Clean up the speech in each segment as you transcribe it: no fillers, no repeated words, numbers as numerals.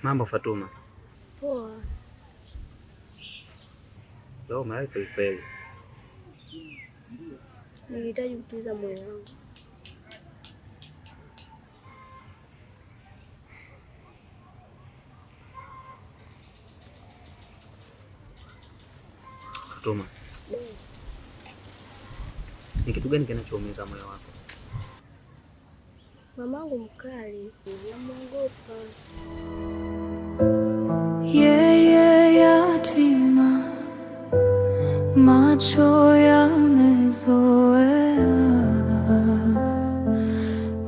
Mambo Fatuma. Poa. Leo umewahi kwelikweli. Nilihitaji kutuliza moyo wangu. Fatuma, ni kitu gani kinachoumiza moyo wako? Mamangu mkali, namwogopa. Yeye yatima, macho yamezoea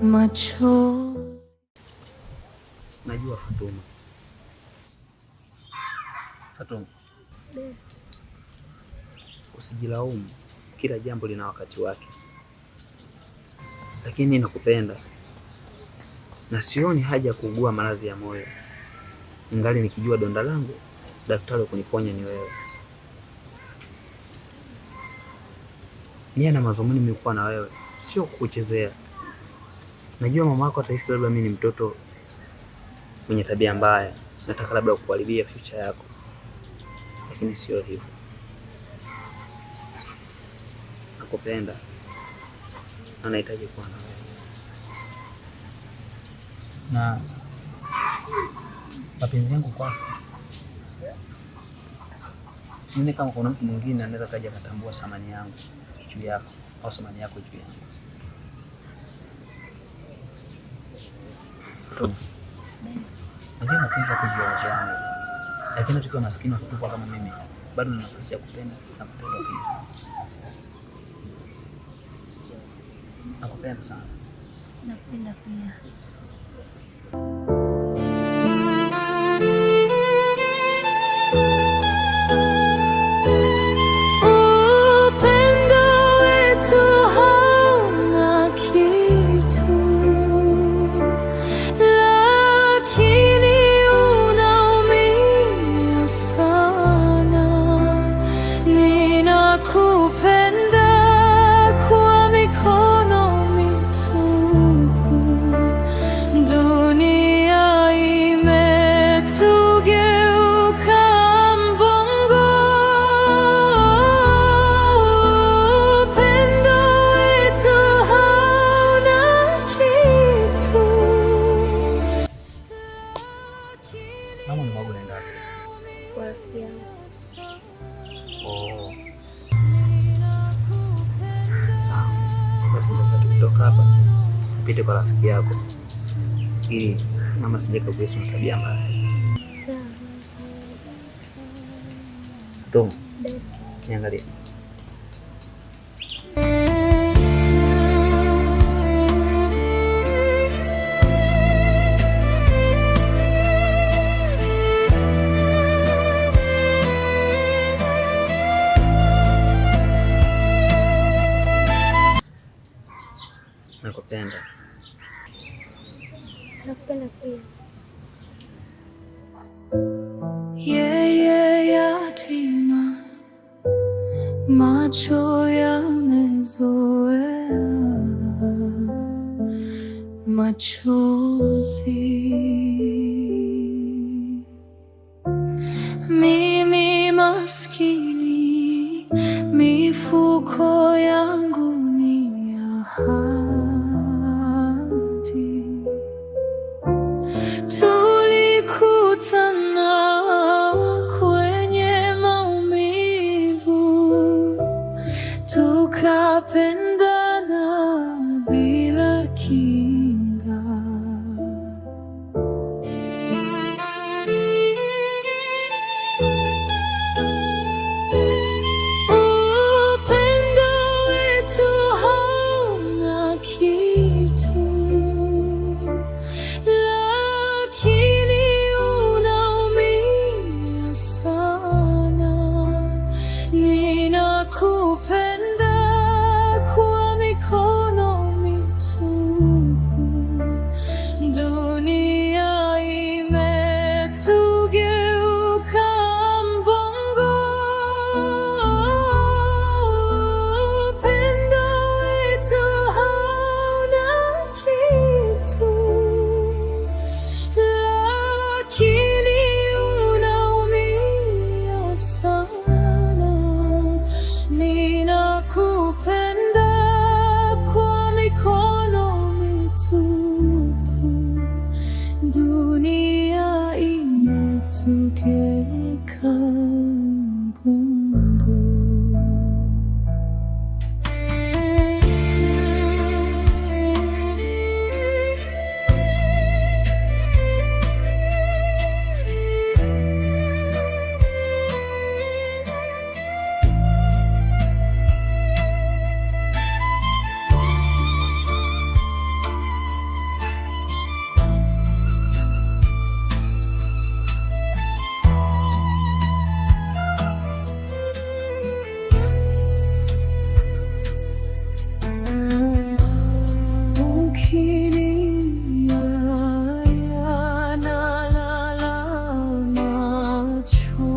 macho. Najua Fatuma. Fatuma, usijilaumu, kila jambo lina wakati wake, lakini nakupenda na sioni haja ya kuugua maradhi ya moyo, ingali nikijua donda langu daktari wa kuniponya ni wewe. Nia na madhumuni mimi kuwa na wewe sio kukuchezea. Najua mama yako atahisi labda mimi ni mtoto mwenye tabia mbaya, nataka labda kukuharibia future yako, lakini sio hivyo. Nakupenda na nahitaji kuwa na wewe, na mapenzi yangu kwako, sidhani kama kuna mtu mwingine anaweza kaja akatambua thamani yangu juu yako au thamani yako juu yangu. Najua mapenzi yako juu ya uwezo wangu, lakini tukiwa maskini wa kutupwa kama mimi, bado na nafasi ya kupenda na kupendwa pia. Nakupenda sana. Nakupenda pia. Upendo wetu hauna kitu, lakini unaumia sana. Ninakupenda kwa mikono mitupu. Dunia imetugeuka mbongo. Upendo wetu hauna kitu. Mama ni mwago naenda wapi? Kwa rafiki yangu. Oh. Sawa. Basi ndio tukitoka hapa upite kwa rafiki yako ili mama asije kuhisi una tabia mbaya. Sawa. Fatuma, niangalie. Nakupenda. Nakupenda pia. Yeye yatima, macho yamezoea machozi. Mimi maskini, mifuko yangu ni ya hati. Tulikutana kwenye maumivu, tukapendana bila kinga. 익숙한 공고. Ukilia nalala macho.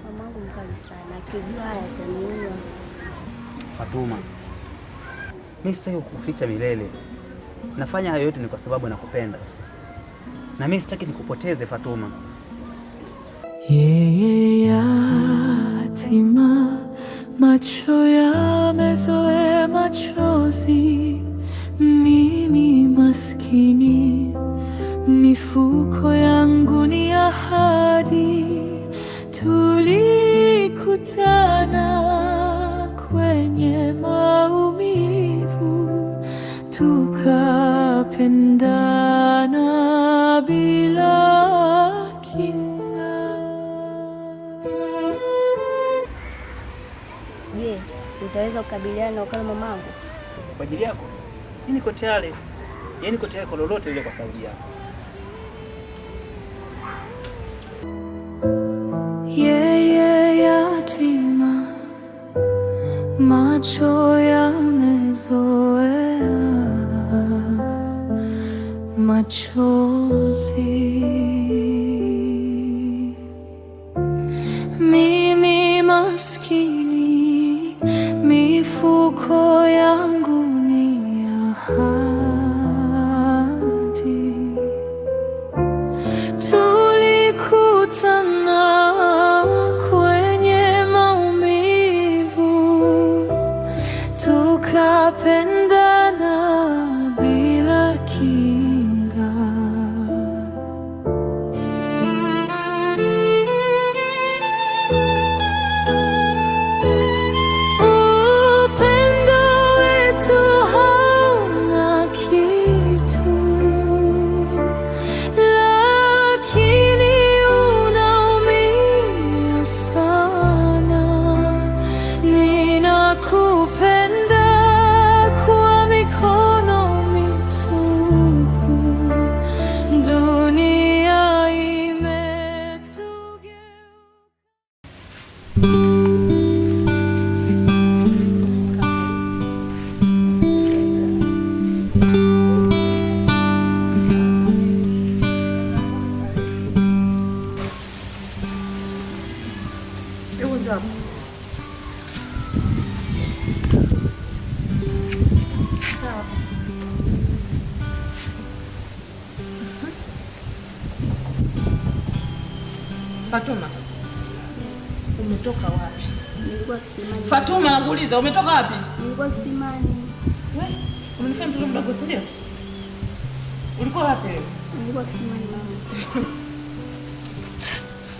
Mamangu mkali sana, akijua haya ataniua. Fatuma, mimi sitaki kukuficha milele. Nafanya hayo yote ni kwa sababu nakupenda, na mimi sitaki nikupoteze Fatuma. Yeye yatima, macho yamezoea machozi. Mimi maskini, mifuko yangu ni ahadi. Tulikutana kwenye maumivu, tukapendana bila kinga. Je, utaweza kukabiliana na ukali wa mamangu? Kwa ajili yako mimi niko tayari, yaani niko tayari kwa lolote lile kwa sababu yako. Yeye yatima, macho yamezoea machozi. Mimi maskini, mifuko yangu ni ahadi. Tulikutana kwenye maumivu, tukapendana bila kinga. Upendo wetu hauna kitu, lakini unaumia sana. Ninakupenda kwa mikono mitupu, dunia imetugeuka. Hebu njoo hapa. Sawa. Fatuma, umetoka wapi? Nilikuwa kisimani. Fatuma, nakuuliza umetoka wapi? Nilikuwa kisimani. We, umenifanya mtoto mdogo, si ndio? Ulikuwa wapi wewe? Nilikuwa kisimani mama.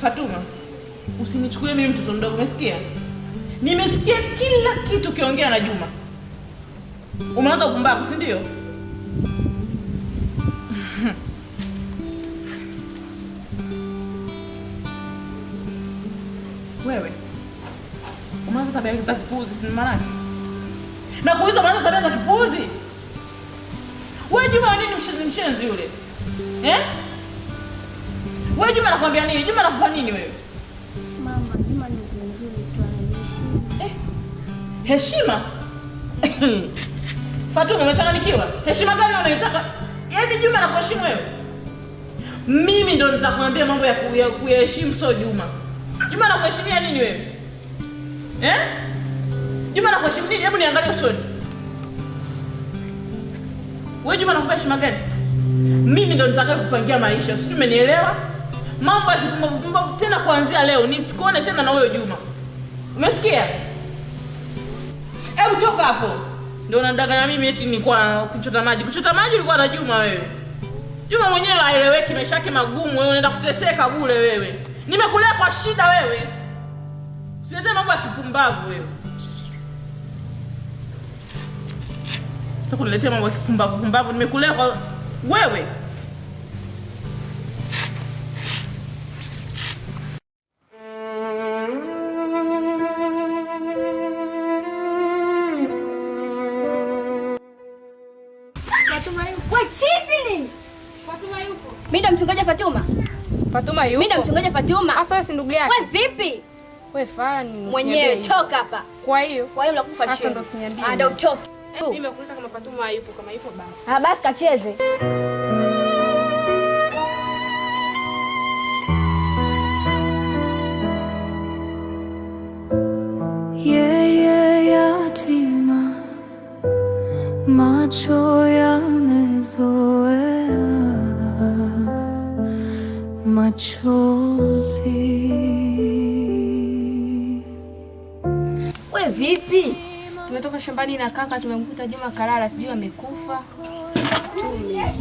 Fatuma, usinichukulie mimi mtoto mdogo, umesikia? Nimesikia kila kitu ukiongea na Juma. Umeanza upumbavu, si ndio? Wewe umeanza tabia za kipuuzi, si maana yake? Na kuuliza umeanza tabia za kipuuzi? Wewe Juma wa nini mshenzi mshenzi yule? Eh? Wewe Juma anakuambia nini? Juma anakupa nini wewe? Mama, Juma ni mtu mzuri tu, ananiheshimu. Eh, heshima? Fatuma, umechanganyikiwa? Heshima gani unaitaka? Yaani Juma anakuheshimu wewe? Mimi ndo nitakwambia mambo ya kuyaheshimu, sio Juma. Juma anakuheshimia nini wewe? Eh? Juma anakuheshimu nini? Hebu niangalie usoni. Wewe Juma anakupa heshima gani? Mimi ndo nitakaye kupangia maisha. Sijui umenielewa? Mambo ya kipumbavu pumbavu tena kuanzia leo nisikuone tena na huyo Juma. Umesikia? Hebu Hebu toka hapo. Ndio unanidanganya mimi eti nilikuwa kuchota maji. Kuchota maji ulikuwa na Juma wewe. Juma mwenyewe haeleweki, maisha yake magumu, wewe unaenda kuteseka bure wewe. Nimekulea kwa shida wewe. Usilete mambo ya kipumbavu wewe. Utakuletea mambo ya kipumbavu pumbavu, nimekulea kwa wewe. Fatuma yupo. Wewe chizi nini? Fatuma yupo. Mimi ndo mchungaji Fatuma. Fatuma yupo. Mimi ndo mchungaji Fatuma. Asa wewe si ndugu yake. Wewe vipi? Wewe fala ni Mwenyewe toka hapa. Kwa hiyo Kwa hiyo mnakufa Sasa shida. ndo usiniambie. Ah, ndo utoke. Mimi nimekuuliza kama Fatuma yupo, kama yupo basi. Ah, basi kacheze. Yeye yatima, macho yamezoea machozi. Wewe vipi? Tumetoka shambani na kaka, tumemkuta Juma kalala, sijui amekufa. Ya